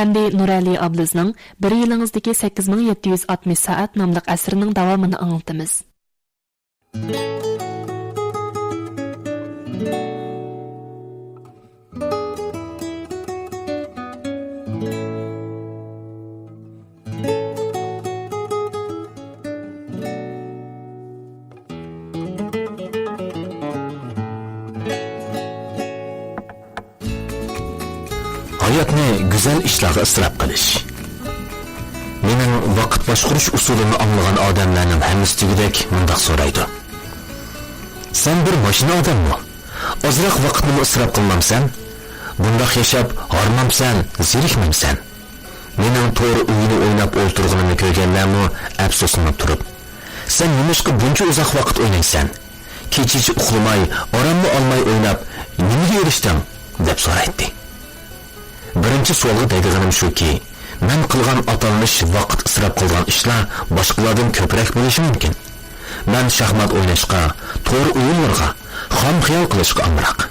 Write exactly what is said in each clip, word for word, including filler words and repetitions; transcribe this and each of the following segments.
ئەمدى نۇرئەلى ئابلىزنىڭ بىر يىلىڭىزدىكى سەككىز مىڭ يەتتە يۈز ئاتمىش سائەت ناملىق ئەسىرىنىڭ داۋامىنى ئاڭلىتىمىز. ھاياتنى گۈزەل ئىشلارغا ئىسراپ قىلىش. مېنىڭ ۋاقىت باشقۇرۇش ئۇسۇلىمنى ئاڭلىغان ئادەملەرنىڭ ھەممىسى دېگۈدەك مۇنداق سورايدۇ: سەن بىر ماشىنا ئادەممۇ؟ ئازراق ۋاقىتنىمۇ ئىسراپ قىلمامسەن؟ بۇنداق ياشاپ ھارمامسەن، زېرىكمەمسەن؟ مېنىڭ تور ئويۇنى ئويناپ ئولتۇرغىنىمنى كۆرگەنلەرمۇ ئەپسۇسلىنىپ تۇرۇپ، سەن نېمىشقا بۇنچە ئۇزاق ۋاقىت ئوينايسەن؟ كېچىچە ئۇخلىماي، ئاراممۇ ئالماي ئويناپ، نېمىگە ئېرىشتىڭ؟ دەپ سورايتتى. بىرىنچى سوئالغا دەيدىغىنىم شۇكى، مەن قىلغان ئاتالمىش ۋاقىت ئىسراپ قىلغان ئىشلار باشقىلاردىن كۆپرەك بولۇشى مۇمكىن. مەن شاھمات ئويناشقا، تور ئويۇنلىرىغا، خام خىيال قىلىشقا ئامراق.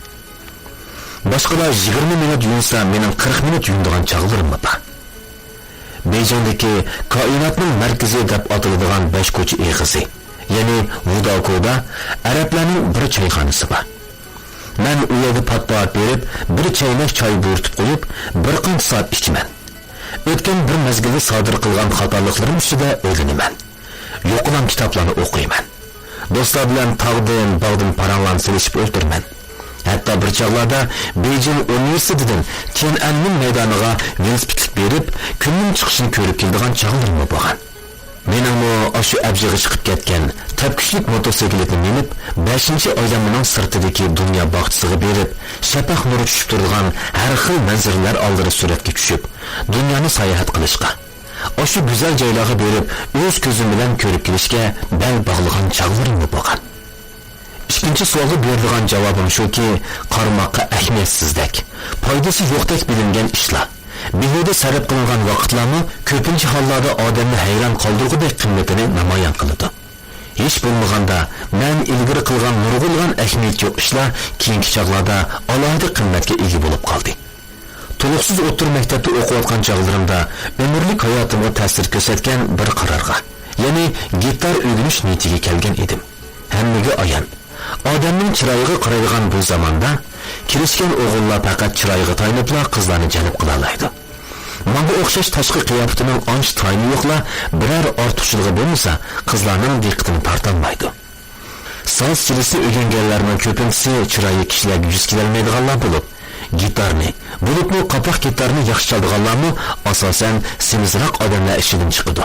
باشقىلار يىگىرمە مىنۇت يۇيۇنسا، مېنىڭ قىرىق مىنۇت يۇيۇنىدىغان چاغلىرىممۇ بار. بېيجىڭدىكى كائىناتنىڭ مەركىزى دەپ ئاتىلىدىغان بەش كوچا ئېغىزى، يەنى ۋۇداكودا ئەرەبلەرنىڭ بىر چايخانىسى بار. مەن ئۇ يەرگە پات-پات بېرىپ، بىر چەينەك چاي بۇيرۇتۇپ قويۇپ، بىر قانچە سائەت ئىچىمەن. ئۆتكەن بىر مەزگىلدە سادىر قىلغان خاتالىقلىرىم ئۈستىدە ئويلىنىمەن. يوقىلاڭ كىتابلارنى ئوقۇيمەن. دوستلار بىلەن تاغدىن، باغدىن پاراڭلارنى سېلىشىپ ئولتۇرىمەن. ھەتتا بىر چاغلاردا بېيجىڭ ئۇنىۋېرسىتېتىدىن تيەنئەنمېن مەيدانىغا ۋېلىسىپىتلىك بېرىپ، كۈننىڭ چىقىشىنى كۆرۈپ كېلىدىغان چاغلىرىممۇ بولغان. مېنىڭمۇ ئاشۇ ئەبجىقى چىقىپ كەتكەن تەپكۈچلۈك موتوسىكلىتنى مىنىپ، بەشىنچى ئايلانمىنىڭ سىرتىدىكى دۇنيا باغچىسىغا بېرىپ، شەپەق نۇرى چۈشۈپ تۇرىدىغان ھەر خىل مەنزىرىلەر ئالدىدا سۈرەتكە چۈشۈپ، دۇنيانى ساياھەت قىلىشقا، ئاشۇ گۈزەل جايلارغا بېرىپ، ئۆز كۆزۈم بىلەن كۆرۈپ كېلىشكە بەل باغلىغان چاغلىرىممۇ بولغان. ئىككىنچى سوئالغا بېرىدىغان جاۋابىم شۇكى، قارىماققا ئەھمىيەتسىزدەك، پايدىسى يوقتەك بىلىنگەن ئىشلار، بىھۇدە سەرپ قىلىنغان ۋاقىتلارمۇ كۆپىنچە ھاللاردا ئادەمنى ھەيران قالدۇرغۇدەك قىممىتىنى نامايان قىلىدۇ. ھېچ بولمىغاندا، مەن ئىلگىرى قىلغان نۇرغۇنلىغان ئەھمىيىتى يوق ئىشلار كېيىنكى چاغلاردا ئالاھىدە قىممەتكە ئىگە بولۇپ قالدى. تولۇقسىز ئوتتۇرا مەكتەپتە ئوقۇۋاتقان چاغلىرىمدا ئۆمۈرلۈك ھاياتىمغا تەسىر كۆرسەتكەن بىر قارارغا، يەنى گىتار ئۆگىنىش نىيىتىگە كەلگەن ئىدىم. ھەممىگە ئايان، ئادەمنىڭ چىرايىغا قارايدىغان بۇ زاماندا، كېلىشكەن ئوغۇللار پەقەت چىرايىغا تايىنىپلا قىزلارنى جەلپ قىلالايدۇ. ماڭا ئوخشاش تاشقى قىياپىتىنىڭ ئانچە تايىنى يوقلا، بىرەر ئارتۇقچىلىقى بولمىسا، قىزلارنىڭ دىققىتىنى تارتالمايدۇ. ساز چېلىشنى ئۆگەنگەنلەرنىڭ كۆپىنچىسى چىرايى كىشىلەرگە يۈز كېلەلمەيدىغانلار بولۇپ، گىتارنى، بولۇپمۇ قاپاق گىتارنى ياخشى چالىدىغانلارمۇ، ئاساسەن، سېمىزراق ئادەملەر ئىچىدىن چىقىدۇ.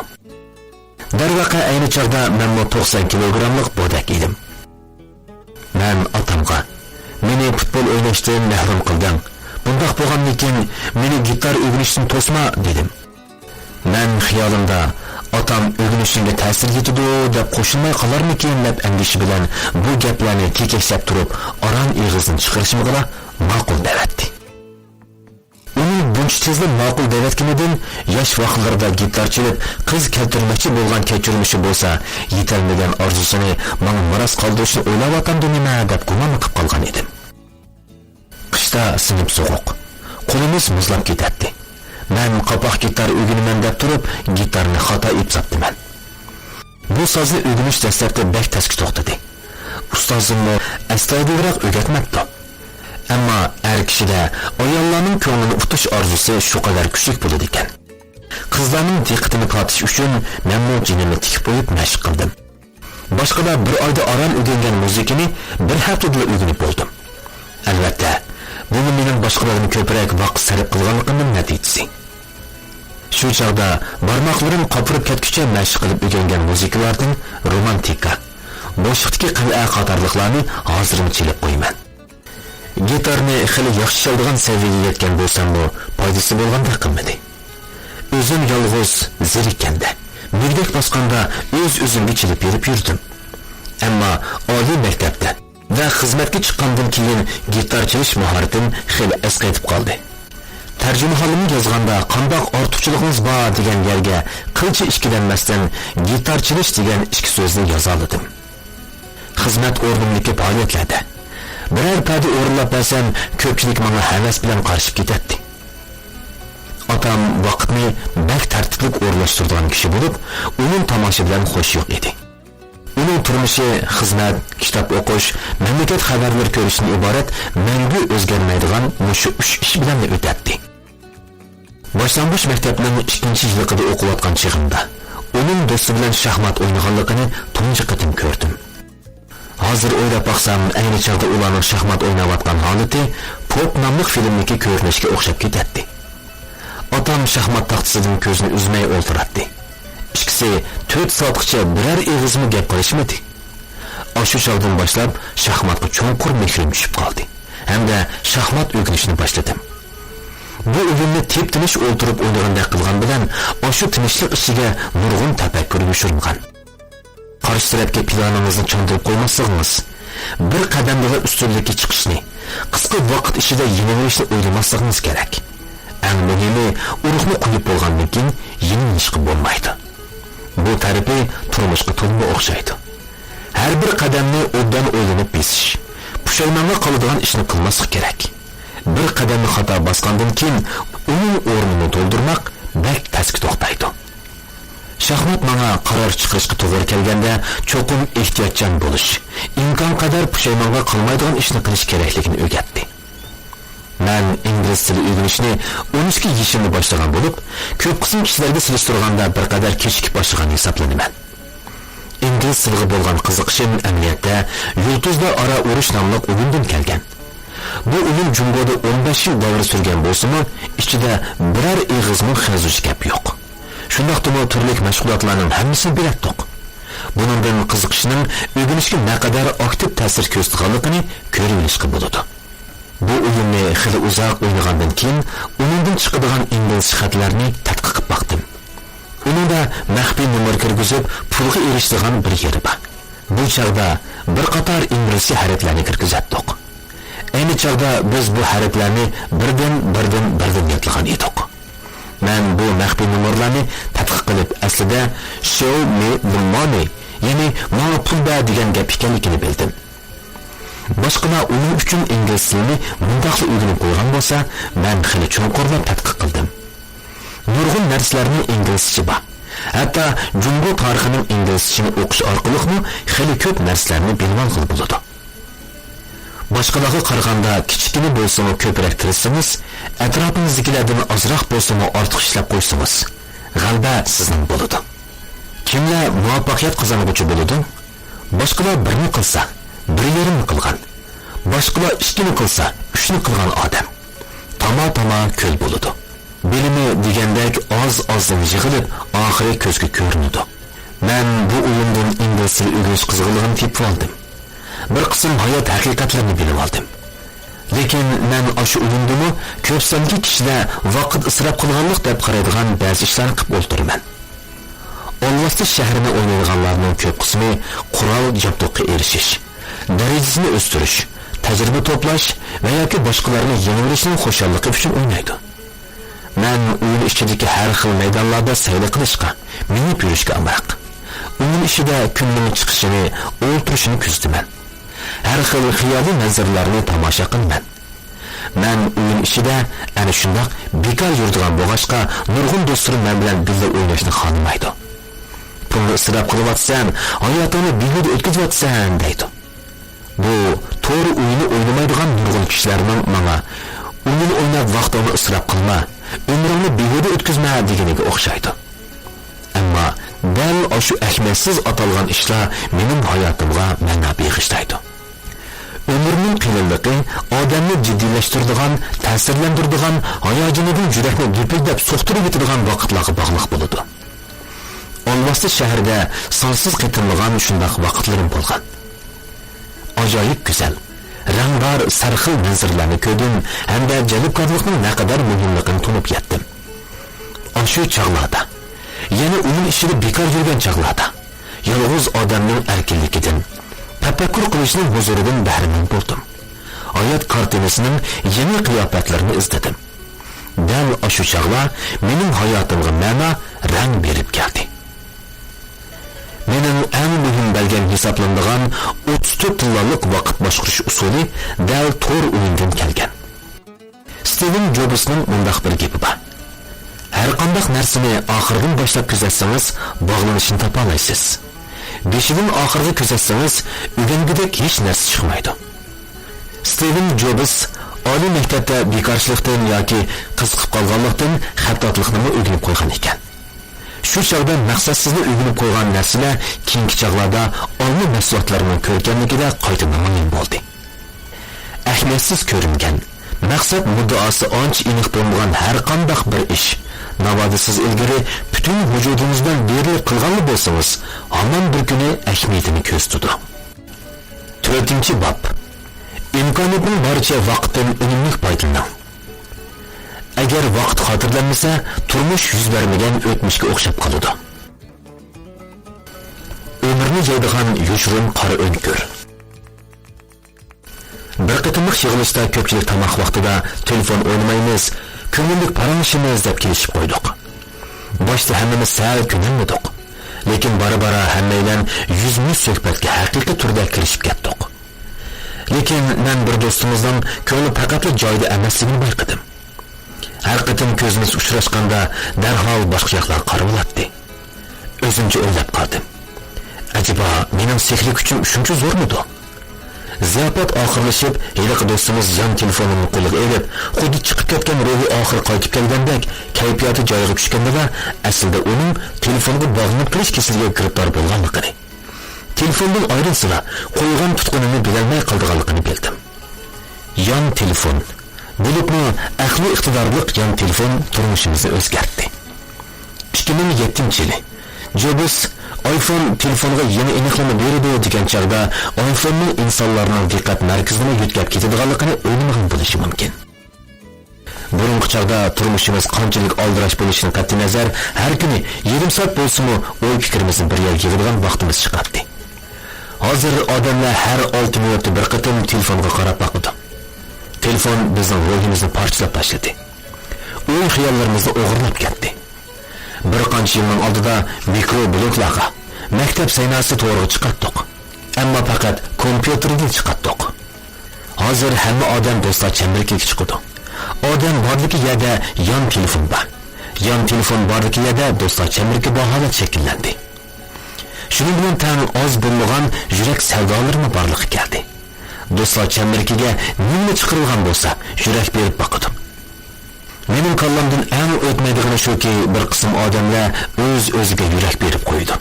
دەرۋەقە، ئەينى چاغدا مەنمۇ توقسان كىلوگراملىق بودەك ئىدىم. مەن ئاتامغا، «مېنى پۇتبول ئويناشتىن مەھرۇم قىلدىڭ. بۇنداق بولغاندىكىن، مېنى گىتار ئۆگىنىشتىن توسما» دېدىم. مەن خىيالىمدا، «ئاتام ئۆگىنىشىڭگە تەسىر يېتىدۇ دەپ قوشۇلماي قالارمىكىن» دەپ ئەندىشە بىلەن بۇ گەپلەرنى كېكەچلەپ تۇرۇپ، ئاران ئېغىزدىن چىقىرىشىمغىلا ماقۇل دەۋەتتى. ئۇنىڭ بۇنچە تېزلا ماقۇل دەۋەتكىنىدىن، ياش ۋاقىتلىرىدا گىتار چېلىپ، قىز كەلتۈرمەكچى بولغان كەچۈرمىشى بولسا، يېتەلمىگەن ئارزۇسىنى ماڭا مىراس قالدۇرۇشنى ئويلاۋاتامدۇ نېمە دەپ گۇمانلا قىپ قالغان ئىدىم. قىشتا سىنىپ سوغۇق. قولىمىز مۇزلاپ كېتەتتى. مەن قاپاق گىتار ئۆگىنىمەن دەپ تۇرۇپ، گىتارنى خاتا ئېلىپ ساپتىمەن. بۇ سازنى ئۆگىنىش دەسلەپتە بەك تەسكە توختىدى. ئۇستازىممۇ ئەستايىدىلراق ئۆگەتمەپتۇ. ئەمما ئەر كىشىدە ئاياللارنىڭ كۆڭلىنى ئۇتۇش ئارزۇسى شۇ قەدەر كۈچلۈك بولىدىكەن. قىزلارنىڭ دىققىتىنى تارتىش ئۈچۈن مەنمۇ جېنىمنى تىكىپ قويۇپ مەشىق قىلدىم. باشقىلار بىر ئايدا ئاران ئۆگەنگەن مۇزىكىنى بىر ھەپتىدىلا ئۆگىنىپ بولدۇم. ئەلۋەتتە، بۇمۇ مېنىڭ باشقىلاردىن كۆپرەك ۋاقىت سەرپ قىلغانلىقىمنىڭ نەتىجىسى. شۇ چاغدا بارماقلىرىم قاپىرىپ كەتكۈچە مەشىق قىلىپ ئۆگەنگەن مۇزىكىلاردىن رومانتىكا، بوشلۇقتىكى قەلئە قاتارلىقلارنى ھازىرمۇ چېلىپ قويىمەن. گىتارنى خېلى ياخشى چالىدىغان سەۋىيەگە يەتكەن بولساممۇ، پايدىسى بولغاندەك قىلمىدى. ئۆزۈم يالغۇز، زېرىككەندە، مۈگدەك باسقاندا ئۆز-ئۆزۈمگە چېلىپ بېرىپ يۈردۈم. ئەمما ئالىي مەكتەپتە ۋە خىزمەتكە چىققاندىن كېيىن گىتار چېلىش ماھارىتىم خېلى ئەسقېتىپ قالدى. تەرجىمىھالىمنى يازغاندا «قانداق ئارتۇقچىلىقىڭىز بار؟» دېگەن يەرگە قىلچە ئىككىلەنمەستىن «گىتار چېلىش» دېگەن ئىككى سۆزنى يازالىدىم. خىزمەت ئورنۇمدىكى پائالىيەتلەردە بىرەر پەدە ئورۇنلاپ بەرسەم، كۆپچىلىك ماڭا ھەۋەس بىلەن قارىشىپ كېتەتتى. ئاتام ۋاقىتنى بەك تەرتىپلىك ئورۇنلاشتۇرىدىغان كىشى بولۇپ، ئويۇن تاماشا بىلەن خوشى يوق ئىدى. ئۇنىڭ تۇرمۇشى خىزمەت، كىتاب ئوقۇش، مەملىكەت خەۋەرلىرى كۆرۈشتىن ئىبارەت مەڭگۈ ئۆزگەرمەيدىغان مۇشۇ ئۈچ ئىش بىلەنلا ئۆتەتتى. باشلانغۇچ مەكتەپنىڭ ئىككىنچى يىللىقىدا ئوقۇۋاتقان چېغىمدا، ئۇنىڭ دوستى بىلەن شاھمات ئوينىغانلىقىنى تۇنجى قېتىم كۆردۈم. ھازىر ئويلاپ باقسام، ئەينى چاغدا ئۇلارنىڭ شاھمات ئويناۋاتقان ھالىتى پوپ ناملىق فىلىمدىكى كۆرۈنۈشكە ئوخشاپ كېتەتتى. ئاتام شاھمات تاختىسىدىن كۆزىنى ئۈزمەي ئولتۇراتتى. ئىككىسى تۆت سائەتكىچە بىرەر ئېغىزمۇ گەپ قىلىشمىدى. ئاشۇ چاغدىن باشلاپ شاھماتقا چوڭقۇر مېھرىم چۈشۈپ قالدى ھەمدە شاھمات ئۆگىنىشنى باشلىدىم. بۇ ئويۇننى تىپ-تىنچ ئولتۇرۇپ ئوينىغاندەك قىلغان بىلەن، ئاشۇ تىنچلىق ئىچىگە نۇرغۇن تەپەككۇر يوشۇرۇنغان. قارشى تەرەپكە پىلانىڭىزنى چاندۇرۇپ قويماسلىقىڭىز، بىر قەدەمدىلا ئۈستۈنلۈككە چىقىشنى، قىسقا ۋاقىت ئىچىدە يېنىۋېلىشنى ئويلىماسلىقىڭىز كېرەك. ئەڭ مۇھىمى، ئۇرۇقنى قويۇپ بولغاندىن كېيىن يېنىۋېلىشقا بولمايدۇ. بۇ تەرىپى تۇرمۇشقا تولىمۇ ئوخشايدۇ. ھەر بىر قەدەمنى ئوبدان ئويلىنىپ بېسىش، پۇشايمانغا قالىدىغان ئىشنى قىلماسلىق كېرەك. بىر قەدەمنى خاتا باسقاندىن كېيىن ئۇنىڭ ئورنىنى تولدۇرماق بەك تەسكە توختايدۇ. شاھمات ماڭا قارار چىقىرىشقا توغرا كەلگەندە چوقۇم ئېھتىياتچان بولۇش، ئىمكانقەدەر پۇشايمانغا قالمايدىغان ئىشنى قىلىش كېرەكلىكىنى ئۆگەتتى. مەن ئىنگلىز تىلى ئۆگىنىشنى ئون ئىككى يېشىمدا باشلىغان بولۇپ، كۆپ قىسىم كىشىلەرگە سېلىشتۇرغاندا بىر قەدەر كېچىكىپ باشلىغان ھېسابلىنىمەن. ئىنگلىز تىلىغا بولغان قىزىقىشىم ئەمەلىيەتتە يۇلتۇزلار ئارا ئۇرۇش ناملىق ئويۇندىن كەلگەن. بۇ ئويۇن جۇڭگودا ئون بەش يىل دەۋر سۈرگەن بولسىمۇ، ئىچىدە بىرەر ئېغىزمۇ خەنزۇچە گەپ يوق. شۇنداقتىمۇ تۈرلۈك مەشغۇلاتلارنىڭ ھەممىسىنى بىلەتتۇق. بۇنىڭدىن قىزىقىشنىڭ ئۆگىنىشكە نەقەدەر ئاكتىپ تەسىر كۆرسىتىدىغانلىقىنى كۆرۈۋېلىشقا بولىدۇ. بۇ ئويۇننى خېلى ئۇزاق ئوينىغاندىن كېيىن، ئۇنىڭدىن چىقىدىغان ئىنگلىزچە خەتلەرنى تەتقىق قىلىپ باقتىم. ئۇنىڭدا مەخپىي نومۇر كىرگۈزۈپ، پۇلغا ئېرىشىدىغان بىر يېرى بار. بۇ چاغدا بىر قاتار ئىنگلىزچە ھەرپلەرنى كىرگۈزەتتۇق. ئەينى چاغدا بىز بۇ ھەرپلەرنى بىردىن، بىردىن، بىردىن يادلىغان ئىدۇق. مەن بۇ مەخپىي نومۇرلارنى تەتقىق قىلىپ، ئەسلىدە «Show me the money»، يەنى «ماڭا پۇل بەر» دېگەن گەپ ئىكەنلىكىنى بىلدىم. باشقىلار ئۇنىڭ ئۈچۈن ئىنگلىز تىلىنى مۇنداقلا ئۆگىنىپ قويغان بولسا، مەن خېلى چوڭقۇرلاپ تەتقىق قىلدىم. نۇرغۇن نەرسىلەرنىڭ ئىنگلىزچىسى بار. ھەتتا جۇڭگو تارىخىنىڭ ئىنگلىزچىسىنى ئوقۇش ئارقىلىقمۇ خېلى كۆپ نەرسىلەرنى بىلىۋالغىلى بولىدۇ. باشقىلارغا قارىغاندا كىچىككىنە بولسىمۇ كۆپرەك تىرىشسىڭىز، ئەتراپىڭىزدىكىلەردىن ئازراق بولسىمۇ ئارتۇق ئىشلەپ قويسىڭىز، غەلىبە سىزنىڭ بولىدۇ. كىملەر مۇۋەپپەقىيەت قازانغۇچى بولىدۇ؟ باشقىلار بىرنى قىلسا، بىر يېرىمنى قىلغان، باشقىلار ئىككىنى قىلسا، ئۈچنى قىلغان ئادەم تاما-تاما كۆل بولىدۇ. بىلىمى دېگەندەك ئاز-ئازدىن يىغىلىپ، ئاخىرى كۆزگە كۆرۈنىدۇ. مەن بۇ ئويۇندىن ئىنگلىز تىلى ئۆگىنىش قىزغىنلىقىنى تېپىۋالدىم. بىر قىسىم ھايات ھەقىقەتلىرىنى بىلىۋالدىم. لېكىن مەن ئاشۇ ئويۇندىمۇ كۆپ ساندىكى كىشىلەر ۋاقىت ئىسراپ قىلغانلىق دەپ قارايدىغان بەزى ئىشلارنى قىلىپ ئولتۇرىمەن. ئالۋاستى شەھىرىنى ئوينايدىغانلارنىڭ كۆپ قىسمى قورال جابدۇققا ئېرىشىش، دەرىجىسىنى ئۆستۈرۈش، تەجرىبە توپلاش ۋە ياكى باشقىلارنى يېڭىۋېلىشنىڭ خۇشاللىقى ئۈچۈن ئوينايدۇ. مەن ئويۇن ئىچىدىكى ھەر خىل مەيدانلاردا سەيلە قىلىشقا، مېڭىپ يۈرۈشكە ئامراق. ئويۇن ئىچىدە كۈننىڭ چىقىشىنى، ئولتۇرۇشىنى كۆزىتىمەن. ھەر خىل خىيالىي مەنزىرىلەرنى تاماشا قىلىمەن. مەن ئويۇن ئىچىدە ئەنە شۇنداق بىكار يۈرىدىغان بولغاچقا، نۇرغۇن دوستلىرىم مەن بىلەن بىللە ئويناشنى خالىمايدۇ. «پۇلنى ئىسراپ قىلىۋاتىسەن، ھاياتىڭنى بىھۇدە ئۆتكۈزۈۋاتىسەن» دەيدۇ. بۇ تور ئويۇنى ئوينىمايدىغان نۇرغۇن كىشىلەرنىڭ ماڭا «ئويۇن ئويناپ ۋاقتىڭنى ئىسراپ قىلما، ئۆمرۈڭنى بىھۇدە ئۆتكۈزمە» دېگىنىگە ئوخشايدۇ. ئەمما دەل ئاشۇ ئەھمىيەتسىز ئاتالغان ئىشلار مېنىڭ ھاياتىمغا مەنا بېغىشلايدۇ. ئۆمۈرنىڭ قىيىنلىقى ئادەمنى جىددىيلەشتۈرىدىغان، تەسىرلەندۈرىدىغان، ھاياجىنىدىن يۈرەكنى لۈپۈلدەپ سوقتۇرۇۋېتىدىغان ۋاقىتلارغا باغلىق بولىدۇ. ئالۋاستى شەھىرىدە سانسىز قېتىملىغان شۇنداق ۋاقىتلىرىم بولغان. ئاجايىپ گۈزەل، رەڭدار، سەرخىل مەنزىرىلەرنى كۆردۈم ھەمدە جەلپكارلىقنىڭ نەقەدەر مۇھىملىقىنى تونۇپ يەتتىم. ئاشۇ چاغلاردا، يەنى ئويۇن ئىچىدە بىكار يۈرگەن چاغلاردا، يالغۇز ئادەمنىڭ ئەركىنلىكىدىن، تەپەككۇر قىلىشنىڭ ھۇزۇرىدىن بەھرىمەن بولدۇم. ھايات كارتىنىسىنىڭ يېڭى قىياپەتلىرىنى ئىزدىدىم. دەل ئاشۇ چاغلار مېنىڭ ھاياتىمغا مەنا، رەڭ بېرىپ كەلدى. مېنىڭ ئەڭ مۇھىم بەلگەم ھېسابلىنىدىغان ئوتتۇز تۆت تىللالىق ۋاقىت باشقۇرۇش ئۇسۇلى دەل تور ئويۇندىن كەلگەن. ستىۋېن جوبسنىڭ مۇنداق بىر گېپى بار: قانداق نەرسىنى ئاخىرىدىن باشلاپ كۆزەتسىڭىز، باغلىنىشىنى تاپالايسىز. بېشىدىن ئاخىرىغا كۆزەتسىڭىز، ئۆگەنگۈدەك ھېچ نەرسە چىقمايدۇ. ستىۋېن جوبس ئالىي مەكتەپتە بىكارچىلىقتىن ياكى قىزىقىپ قالغانلىقتىن خەتتاتلىقنىمۇ ئۆگىنىپ قويغان ئىكەن. شۇ چاغدا مەقسەتسىزلا ئۆگىنىپ قويغان نەرسىلەر كېيىنكى چاغلاردا ئالما مەھسۇلاتلىرىنىڭ كۆركەملىكىدە قايتا نامايان بولدى. ئەھمىيەتسىز كۆرۈنگەن، مەقسەت مۇددىئاسى ئانچە ئېنىق بولمىغان ھەر قانداق بىر ئىش، ناۋادا سىز ئىلگىرى پۈتۈن ۋۇجۇدىڭىز بىلەن بېرىلىپ قىلغانلا بولسىڭىز، ھامان بىر كۈنى ئەھمىيىتىنى كۆرسىتىدۇ. تۆتىنچى باب. ئىمكانىيەتنىڭ بارىچە ۋاقىتتىن ئۈنۈملۈك پايدىلىنىڭ. ئەگەر ۋاقىت خاتىرىلەنمىسە، تۇرمۇش يۈز بەرمىگەن ئۆتمۈشكە ئوخشاپ قالىدۇ. ئۆمۈرنى يەيدىغان يوشۇرۇن قارا ئۆڭكۈر. بىر قېتىملىق يىغىلىشتا كۆپچىلىك تاماق ۋاقتىدا تېلېفون ئوينىمايمىز، كۆڭۈللۈك پاراڭلىشىمىز دەپ كېلىشىپ قويدۇق. باشتا ھەممىمىز سەل كۆنەلمىدۇق. لېكىن بارا-بارا ھەممەيلەن يۈزمۇ يۈز سۆھبەتكە ھەقىقىي تۈردە كىرىشىپ كەتتۇق. لېكىن مەن بىر دوستىمىزنىڭ كۆڭلى پەقەتلا جايىدا ئەمەسلىكىنى بايقىدىم. ھەر قېتىم كۆزىمىز ئۇچراشقاندا دەرھال باشقا ياقلارغا قارىۋالاتتى. ئۆزۈمچە ئويلاپ قالدىم. ئەجەبا مېنىڭ سېھرىي كۈچۈم شۇنچە زورمىدۇ؟ زىياپەت ئاخىرلىشىپ، ھېلىقى دوستىمىز يان تېلېفونۇمنى قولىغا ئېلىپ، خۇددى چىقىپ كەتكەن روھى ئاخىر قايتىپ كەلگەندەك، كەيپىياتى جايىغا چۈشكەندىلا، ئەسلىدە ئۇنىڭ تېلېفونغا باغلىنىپ تۇرۇش كېسىلىگە گىرىپتار بولغانلىقىنى، تېلېفوندىن ئايرىلسىلا، قويغان تۇتقىنىنى بىلەلمەي قالىدىغانلىقىنى بىلدىم. يان تېلېفون، بولۇپمۇ ئەقلىي ئىقتىدارلىق يان تېلېفون تۇرمۇشىمىزنى ئۆزگەرتتى. ئىككى مىڭ يەتتىنچى يىلى جوبس ئايفون تېلېفونغا يېڭى ئېنىقلىما بېرىدۇ دېگەن چاغدا، ئايفوننىڭ ئىنسانلارنىڭ دىققەت مەركىزىنىمۇ يۆتكەپ كېتىدىغانلىقىنى ئويلىمىغان بولۇشى مۇمكىن. بۇرۇنقى چاغدا تۇرمۇشىمىز قانچىلىك ئالدىراش بولۇشىدىن قەتئىينەزەر، ھەر كۈنى يېرىم سائەت بولسىمۇ ئوي-پىكرىمىزنى بىر يەرگە يىغىدىغان ۋاقتىمىز چىقاتتى. ھازىر ئادەملەر ھەر ئالتە مىنۇتتا بىر قېتىم تېلېفونغا قاراپ باقىدۇ. تېلېفون بىزنىڭ روھىمىزنى پارچىلاپ تاشلىدى. ئوي-خىياللىرىمىزنى ئوغرىلاپ كەتتى. بىر قانچە يىلنىڭ ئالدىدا مىكرو بلوگلارغا، مەكتەپ سەيناسى تورىغا چىقاتتۇق. ئەمما پەقەت كومپيۇتېردىن چىقاتتۇق. ھازىر ھەممە ئادەم دوستلار چەمبىرىكىگە چىقىدۇ. ئادەم باردىكى يەردە يان تېلېفون بار. يان تېلېفون باردىكى يەردە دوستلار چەمبىرىكى بار ھالەت شەكىللەندى. شۇنىڭ بىلەن تەڭ ئاز بولمىغان يۈرەك سەۋدالىرىمۇ بارلىققا كەلدى. دوستلار چەمبىرىكىگە نېمىلا چىقىرىلغان بولسا، يۈرەك بېرىپ باقىدۇ. مېنىڭ كاللامدىن ئەڭ ئۆتمەيدىغىنى شۇكى، بىر قىسىم ئادەملەر ئۆز-ئۆزىگە يۈرەك بېرىپ قويىدۇ.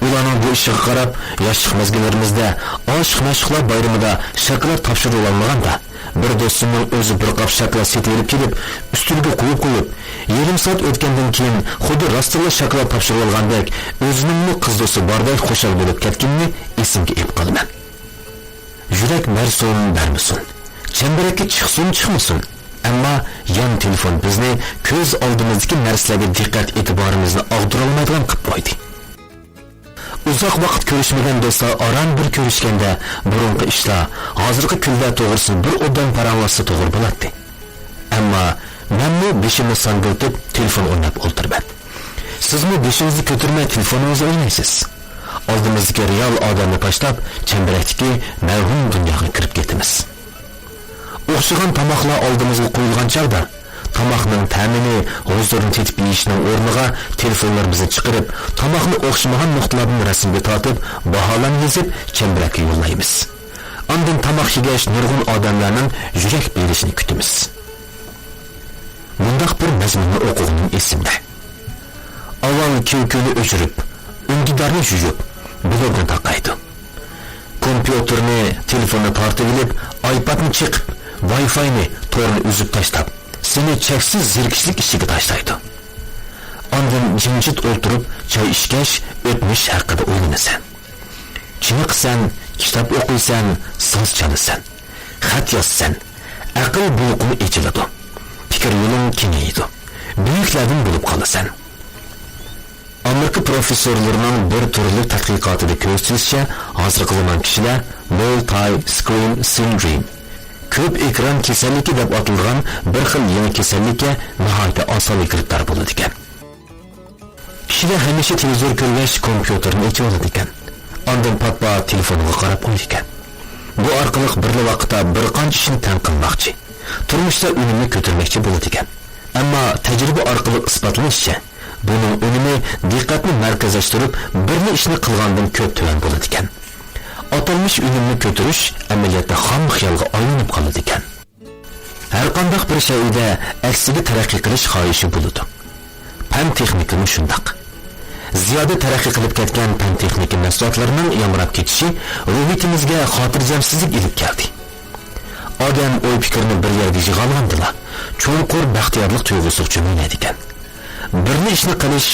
ئۇلارنىڭ بۇ ئىشىغا قاراپ، ياشلىق مەزگىللىرىمىزدە ئاشىق-مەشۇقلار بايرىمىدا شاكىلات تاپشۇرۇۋالمىغاندا، بىر دوستۇمنىڭ ئۆزى بىر قاپ شاكىلات سېتىۋېلىپ كېلىپ، ئۈستىلىگە قويۇپ قويۇپ، يېرىم سائەت ئۆتكەندىن كېيىن، خۇددى راستتىنلا شاكىلات تاپشۇرۇۋالغاندەك، ئۆزىنىڭمۇ قىز دوستى باردەك خۇشال بولۇپ كەتكىنىنى ئېسىمگە ئېلىپ قالىمەن. يۈرەك بەرسۇن، بەرمىسۇن، چەمبىرەككە چىقسۇن، چىقمىسۇن، ئەمما يان تېلېفون بىزنى كۆز ئالدىمىزدىكى نەرسىلەرگە دىققەت ئېتىبارىمىزنى ئاغدۇرالمايدىغان قىلىپ قويدى. ئۇزاق ۋاقىت كۆرۈشمىگەن دوستلار ئاران بىر كۆرۈشكەندە، بۇرۇنقى ئىشلار، ھازىرقى كۈنلەر توغرىسىدا بىر ئوبدان پاراڭلاشسا توغرا بولاتتى. ئەمما مەنمۇ بېشىمنى ساڭگىلىتىپ تېلېفون ئويناپ ئولتۇرىمەن. سىزمۇ بېشىڭىزنى كۆتۈرمەي تېلېفونىڭىزنى ئوينايسىز. ئالدىمىزدىكى رېئال ئادەمنى تاشلاپ، چەمبىرەكتىكى مەۋھۇم دۇنياغا كىرىپ كېتىمىز. ئوخشىغان تاماقلار ئالدىمىزغا قويۇلغان چاغدا، تاماقنىڭ تەمىنى، ھۇزۇرىنى تېتىپ يېيىشنىڭ ئورنىغا تېلېفونلىرىمىزنى چىقىرىپ، تاماقنى ئوخشىمىغان نۇقتىلاردىن رەسىمگە تارتىپ، باھالارنى يېزىپ، چەمبىرەككە يوللايمىز. ئاندىن تاماق يېگەچ نۇرغۇن ئادەملەرنىڭ يۈرەك بېرىشىنى كۈتىمىز. مۇنداق بىر مەزمۇننى ئوقۇغىنىم ئېسىمدە. ئاۋۋال كۈلكىنى ئۆچۈرۈپ، ئۈندىدارنى يۇيۇپ، بىلوگنى تاقايدۇ. كومپيۇتېرنى، تېلېفوننى تارتىۋېلىپ، ئايپادنى چېقىپ، ۋاي فاينى، تورنى ئۈزۈپ تاشلاپ، سېنى چەكسىز زېرىكىشلىك ئىچىگە تاشلايدۇ. ئاندىن جىمجىت ئولتۇرۇپ، چاي ئىچكەچ، ئۆتمۈش ھەققىدە ئويلىنىسەن. چېنىقىسەن، كىتاب ئوقۇيسەن، ساز چالىسەن، خەت يازىسەن. ئەقىل بۇلىقىڭ ئېچىلىدۇ. پىكىر يولۇڭ كېڭىيىدۇ. بۈيۈكلەردىن بولۇپ قالىسەن. ئامېرىكا پروفېسسورلىرىنىڭ بىر تۈرلۈك تەتقىقاتىدا كۆرسىتىلىشىچە، ھازىرقى زامان كىشىلەر مۇلتاي سكرىن سىندروم، كۆپ ئېكران كېسەللىكى دەپ ئاتىلىدىغان بىر خىل يېڭى كېسەللىككە ناھايىتى ئاسانلا گىرىپتار بولىدىكەن. كىشىلەر ھەمىشە تېلېۋىزور كۆرگەچ كومپيۇتېرنى ئېچىۋالىدىكەن. ئاندىن پات-پات تېلېفونىغا قاراپ قويىدىكەن. بۇ ئارقىلىق بىرلا ۋاقىتتا بىر قانچە ئىشنى تەڭ قىلماقچى، تۇرمۇشتا ئۈنۈمنى كۆتۈرمەكچى بولىدىكەن. ئەمما تەجرىبە ئارقىلىق ئىسپاتلىنىشىچە، بۇنىڭ ئۈنۈمى دىققەتنى مەركەزلەشتۈرۈپ، بىرلا ئىشنى قىلغاندىن كۆپ تۆۋەن بولىدىكەن. ئاتالمىش ئۈنۈمنى كۆتۈرۈش ئەمەلىيەتتە خام خىيالغا ئايلىنىپ قالىدىكەن. ھەرقانداق بىر شەيئىدە ئەكسىگە تەرەققىي قىلىش خاھىشى بولىدۇ. پەن تېخنىكىمۇ شۇنداق. زىيادە تەرەققىي قىلىپ كەتكەن پەن تېخنىكا مەھسۇلاتلىرىنىڭ يامراپ كېتىشى روھىيىتىمىزگە خاتىرجەمسىزلىك ئېلىپ كەلدى. ئادەم ئوي-پىكىرنى بىر يەرگە يىغالىغاندىلا، چوڭقۇر بەختىيارلىق تۇيغۇسىغا چۆمۈلەيدىكەن. بىرلا ئىشنى قىلىش،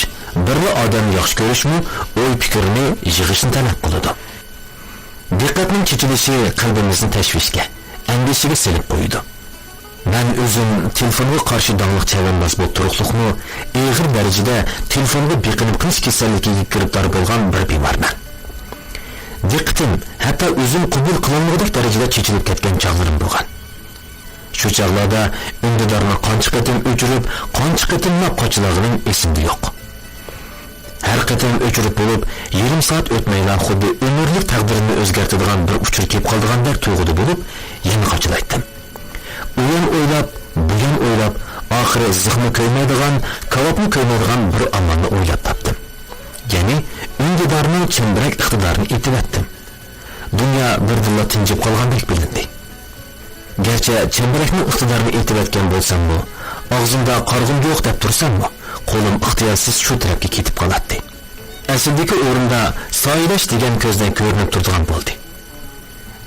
بىرلا ئادەمنى ياخشى كۆرۈشمۇ ئوي-پىكىرنى يىغىشنى تەلەپ قىلىدۇ. دىققەتنىڭ چېچىلىشى قەلبىمىزنى تەشۋىشكە، ئەندىشىگە سېلىپ قويىدۇ. مەن ئۆزۈم تېلېفونغا قارشى داڭلىق چەۋەنداز بولۇپ تۇرۇقلۇقمۇ، ئېغىر دەرىجىدە تېلېفونغا بېقىنىپ قېلىش كېسەللىكىگە گىرىپتار بولغان بىر بىمارمەن. دىققىتىم ھەتتا ئۆزۈم قوبۇل قىلالمىغۇدەك دەرىجىدە چېچىلىپ كەتكەن چاغلىرىم بولغان. شۇ چاغلاردا ئۈندىدارنى قانچە قېتىم ئۆچۈرۈپ، قانچە قېتىملاپ قاچىلىغىنىم ئېسىمدە يوق. ھەر قېتىم ئۆچۈرۈپ بولۇپ، يېرىم سائەت ئۆتمەيلا خۇددى ئۆمۈرلۈك تەقدىرىمنى ئۆزگەرتىدىغان بىر ئۇچۇر كېلىپ قالىدىغاندەك تۇيغۇدا بولۇپ، يەنە قاچىلايتتىم. ئۇيان ئويلاپ، بۇيان ئويلاپ، ئاخىرى زىخمۇ كۆيمەيدىغان، كاۋاپمۇ كۆيمەيدىغان بىر ئامالنى ئويلاپ تاپتىم. يەنى ئۈندىدارنىڭ چەمبىرەك ئىقتىدارىنى ئېتىۋەتتىم. دۇنيا بىردىنلا تىنجىپ قالغاندەك بىلىندى. گەرچە چەمبىرەكنىڭ ئىقتىدارىنى ئېتىۋەتكەن بولساممۇ، ئاغزىمدا قارىغۇم يوق دەپ تۇرساممۇ، قولۇم ئىختىيارسىز شۇ تەرەپكە كېتىپ قالاتتى. ئەسلىدىكى ئورنىدا سايىلەش دېگەن كۆزدىن كۆرۈنۈپ تۇرىدىغان بولدى.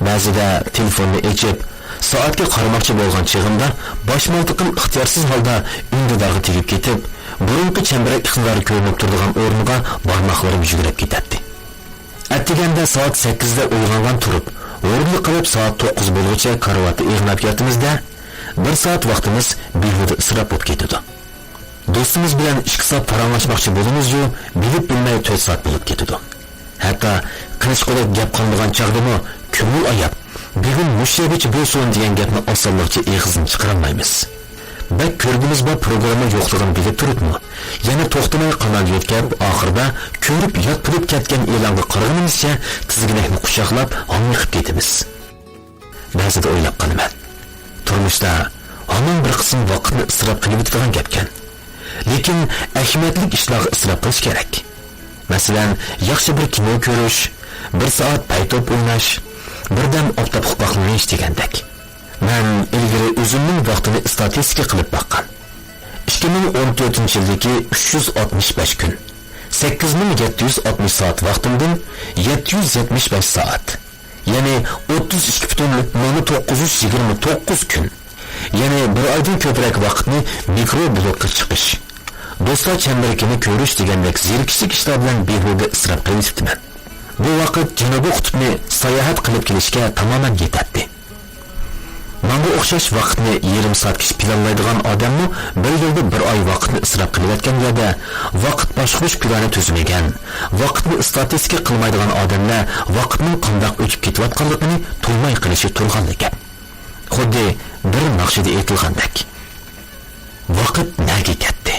بەزىدە تېلېفوننى ئېچىپ، سائەتكە قارىماقچى بولغان چېغىمدا، باش مالتىقىم ئىختىيارسىز ھالدا ئۈندىدارغا تېگىپ كېتىپ، بۇرۇنقى چەمبىرەك ئىقتىدارى كۆرۈنۈپ تۇرىدىغان ئورۇنغا بارماقلىرىم يۈگۈرۈپ كېتەتتى. ئەتىگەندە سائەت سەككىزدە ئويغانغان تۇرۇپ، ھۇرۇنلۇق قىلىپ سائەت توققۇز بولغۇچە كارىۋاتتا ئېغىناپ ياتىمىز-دە، بىر سائەت ۋاقتىمىز بىھۇدە ئىسراپ بولۇپ كېتىدۇ. دوستىمىز بىلەن ئىككى سائەت پاراڭلاشماقچى بولىمىزيۇ، بىلىپ بىلمەي تۆت سائەت بولۇپ كېتىدۇ. ھەتتا قىلىشقۇدەك گەپ قالمىغان چاغدىمۇ كۆڭۈل ئاياپ، بۈگۈن مۇشۇ يەرگىچە بولسۇن دېگەن گەپنى ئاسانلىقچە ئېغىزدىن چىقىرالمايمىز. بەك كۆرگۈمىز بار پروگرامما يوقلۇقىنى بىلىپ تۇرۇپمۇ، يەنە توختىماي قانال يۆتكەپ، ئاخىرىدا كۆرۈپ يات بولۇپ كەتكەن ئېلانغا قارىغىنىمىزچە تىزگىنەكنى قۇچاقلاپ ھاڭۋېقىپ كېتىمىز. بەزىدە ئويلاپ قالىمەن، تۇرمۇشتا ھامان بىر قىسىم ۋاقىتنى ئىسراپ قىلىۋېتىدىغان گەپكەن. لېكىن ئەھمىيەتلىك ئىشلارغا ئىسراپ قىلىش كېرەك. مەسىلەن، ياخشى بىر كىنو كۆرۈش، بىر سائەت پەيتوپ ئويناش، بىردەم ئاپتاپ قاقلاقلىنىش دېگەندەك. مەن ئىلگىرى ئۆزۈمنىڭ ۋاقتىنى ئىستاتىستىكا قىلىپ باققان. ئىككى مىڭ ئون تۆتىنچى يىلدىكى ئۈچ يۈز ئاتمىش بەش كۈن، سەككىز مىڭ يەتتە يۈز ئاتمىش سائەت ۋاقتىمدىن يەتتە يۈز يەتمىش بەش سائەت، يەنى ئوتتۇز ئىككى پۈتۈن مىڭ توققۇز يۈز يىگىرمە توققۇز كۈن، يەنى بىر ئايدىن كۆپرەك ۋاقىتنى مىكرو بلوگقا چىقىش، دوستلار چەمبىرىكىنى كۆرۈش دېگەندەك زېرىكىشلىك ئىشلار بىلەن بىھۇدە ئىسراپ قىلىۋېتىپتىمەن. بۇ ۋاقىت جەنۇبىي قۇتۇپنى ساياھەت قىلىپ كېلىشكە تامامەن يېتەتتى. ماڭا ئوخشاش ۋاقىتنى يېرىم سائەتكىچە پىلانلايدىغان ئادەممۇ بىر يىلدا بىر ئاي ۋاقىتنى ئىسراپ قىلىۋەتكەن يەردە، ۋاقىت باشقۇرۇش پىلانى تۈزمىگەن، ۋاقىتنى ئىستاتىستىكا قىلمايدىغان ئادەملەر ۋاقىتنىڭ قانداق ئۆتۈپ كېتىۋاتقانلىقىنى تۇيماي قېلىشى تۇرغانلا گەپ. خۇددى بىر ناخشىدا ئېيتىلغاندەك، ۋاقىت نەگە كەتتى؟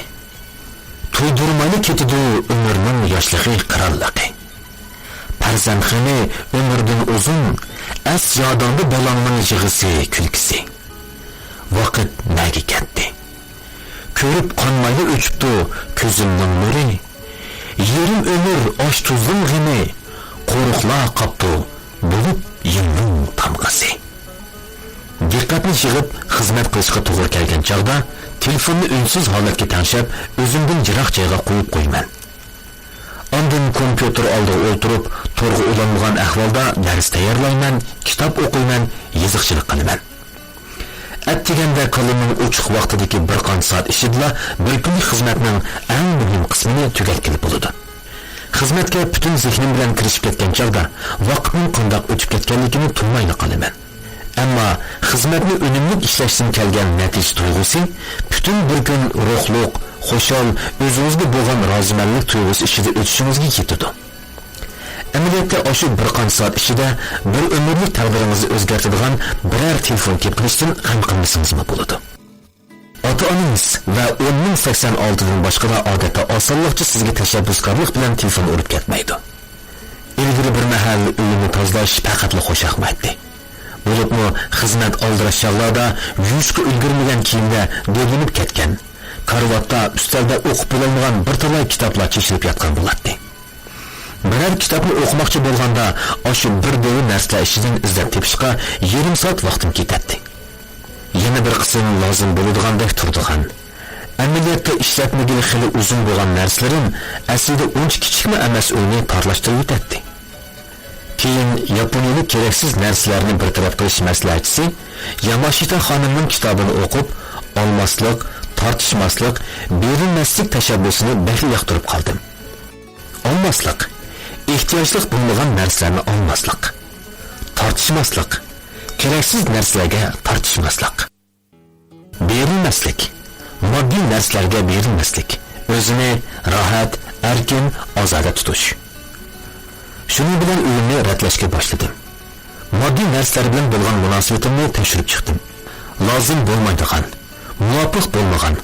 تۇيدۇرمايلا كېتىدۇ ئۆمۈرنىڭ ياشلىقى، قىرانلىقى. پەرزەنت غېمى ئۆمۈردىن ئۇزۇن، ئەس يادىڭدا بالاڭنىڭ يىغىسى، كۈلكىسى. ۋاقىت نەگە كەتتى؟ كۆرۈپ قانمايلا ئۆچۈپتۇ كۆزۈمنىڭ نۇرى. يېرىم ئۆمۈر ئاش-تۇزنىڭ غېمى، قورۇقلا قاپتۇ بولۇپ يىلنىڭ تامغىسى. دىققەتنى يىغىپ خىزمەت قىلىشقا توغرا كەلگەن چاغدا تېلېفوننى ئۈنسىز ھالەتكە تەڭشەپ، ئۆزۈمدىن يىراق جايغا قويۇپ قويىمەن. ئاندىن كومپيۇتېر ئالدىغا ئولتۇرۇپ، تورغا ئۇلانمىغان ئەھۋالدا دەرس تەييارلايمەن، كىتاب ئوقۇيمەن، يېزىقچىلىق قىلىمەن. ئەتىگەندە كاللىنىڭ ئوچۇق ۋاقتىدىكى بىر قانچە سائەت ئىچىدىلا بىر كۈنلۈك خىزمەتنىڭ ئەڭ مۇھىم قىسمىنى تۈگەتكىلى بولىدۇ. خىزمەتكە پۈتۈن زېھنىم بىلەن كىرىشىپ كەتكەن چاغدا ۋاقىتنىڭ قانداق ئۆتۈپ كەتكەنلىكىنى تۇيمايلا قالىمەن. ئەمما خىزمەتنى ئۈنۈملۈك ئىشلەشتىن كەلگەن نەتىجە تۇيغۇسى پۈتۈن بىر كۈن روھلۇق، خۇشال، ئۆزىڭىزگە بولغان رازىمەنلىك تۇيغۇسى ئىچىدە ئۆتۈشىڭىزگە يېتىدۇ. ئەمەلىيەتتە ئاشۇ بىر قانچە سائەت ئىچىدە بىر ئۆمۈرلۈك تەقدىرىڭىزنى ئۆزگەرتىدىغان بىرەر تېلېفون كېلىپ قېلىشتىن غەم قىلمىسىڭىزمۇ بولىدۇ. ئاتا-ئانىڭىز ۋە ئون مىڭ سەكسەن ئالتىدىن باشقىلار ئادەتتە ئاسانلىقچە سىزگە تەشەببۇسكارلىق بىلەن تېلېفون ئۇرۇپ كەتمەيدۇ. ئىلگىرى بىر مەھەل ئۆيىنى تازىلاش پەقەتلا خۇش ياقمايتتى. بولۇپمۇ خىزمەت ئالدىراش چاغلاردا يۇيۇشقا ئۈلگۈرمىگەن كىيىمدە دۆۋىلىنىپ كەتكەن، كارىۋاتتا، ئۈستەلدە ئوقۇپ بولالمىغان بىر تالاي كىتابلار چېچىلىپ ياتقان بولاتتى. بىرەر كىتابنى ئوقۇماقچى بولغاندا، ئاشۇ بىر دېۋى نەرسىلەر ئىچىدىن ئىزدەپ تېپىشقا يېرىم سائەت ۋاقتىم كېتەتتى. يەنە بىر قىسىم لازىم بولىدىغاندەك تۇرىدىغان، ئەمەلىيەتتە ئىشلەتمىگىلى خېلى ئۇزۇن بولغان نەرسىلىرىم ئەسلىدە ئۇنچە كىچىكمۇ ئەمەس ئۆينى تارلاشتۇرۇۋېتەتتى. كېيىن ياپونىيەلىك كېرەكسىز نەرسىلەرنى بىر تەرەپ قىلىش مەسلىھەتچىسى ياماشىتا خانىمنىڭ كىتابىنى ئوقۇپ، ئالماسلىق، تارتىشماسلىق، بېرىلمەسلىك تەشەببۇسىنى بەكلا ياقتۇرۇپ قالدىم. ئالماسلىق، ئېھتىياجلىق بولمىغان نەرسىلەرنى ئالماسلىق. تارتىشماسلىق، كېرەكسىز نەرسىلەرگە تارتىشماسلىق. بېرىلمەسلىك، ماددىي نەرسىلەرگە بېرىلمەسلىك، ئۆزىنى راھەت، ئەركىن، ئازادە تۇتۇش. شۇنىڭ بىلەن ئۆيۈمنى رەتلەشكە باشلىدىم. ماددىي نەرسىلەر بىلەن بولغان مۇناسىۋىتىمنى تەكشۈرۈپ چىقتىم. لازىم بولمايدىغان، مۇۋاپىق بولمىغان،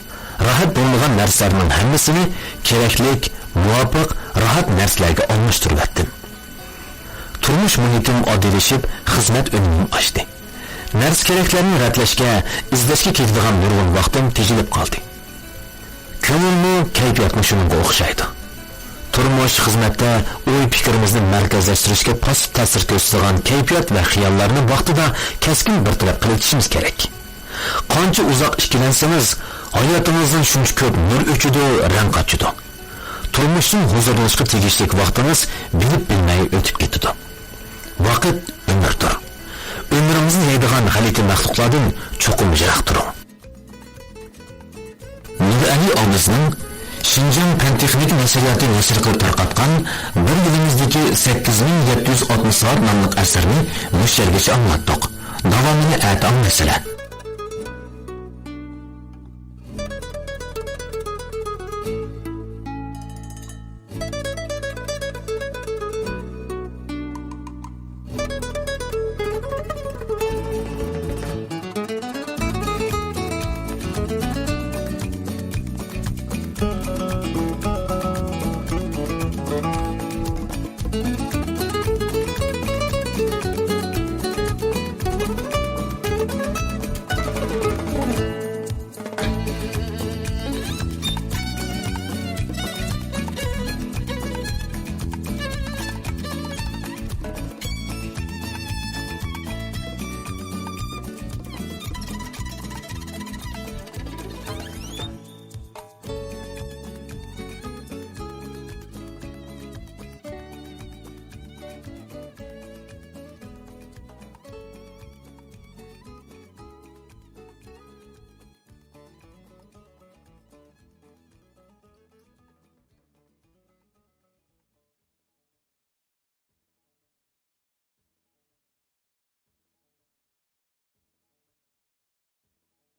راھەت بولمىغان نەرسىلەرنىڭ ھەممىسىنى كېرەكلىك، مۇۋاپىق، راھەت نەرسىلەرگە ئالماشتۇرۇۋەتتىم. تۇرمۇش مۇھىتىم ئاددىيلىشىپ، خىزمەت ئۈنۈمىم ئاشتى. نەرسە-كېرەكلەرنى رەتلەشكە، ئىزدەشكە كېتىدىغان نۇرغۇن ۋاقتىم تېجىلىپ قالدى. كۆڭۈلمۇ، كەيپىياتمۇ شۇنىڭغا ئوخشايدۇ. تۇرمۇش، خىزمەتتە ئوي-پىكرىمىزنى مەركەزلەشتۈرۈشكە پاسسىپ تەسىر كۆرسىتىدىغان كەيپىيات ۋە خىياللارنى ۋاقتىدا كەسكىن بىر تەرەپ قىلىۋېتىشىمىز كېرەك. قانچە ئۇزاق ئىككىلەنسىڭىز، ھاياتىڭىزدىن شۇنچە كۆپ نۇر ئۆچىدۇ، رەڭ قاچىدۇ. تۇرمۇشتىن ھۇزۇرلىنىشقا تېگىشلىك ۋاقتىڭىز بىلىپ-بىلمەي ئۆتۈپ كېتىدۇ. ۋاقىت ئۆمۈردۇر. ئۆمرىڭىزنى يەيدىغان غەلىتە مەخلۇقلاردىن چوقۇم يىراق تۇرۇڭ. نۇرئەلى ئابلىزنىڭ شىنجاڭ پەن-تېخنىكا نەشرىياتى نەشر قىلىپ تارقاتقان بىر يىلىمىزدىكى سەككىز مىڭ يەتتە يۈز ئاتمىش سائەت ناملىق ئەسىرىنى مۇشۇ يەرگىچە ئاڭلاتتۇق. داۋامىنى ئەتە ئاڭلايسىلەر.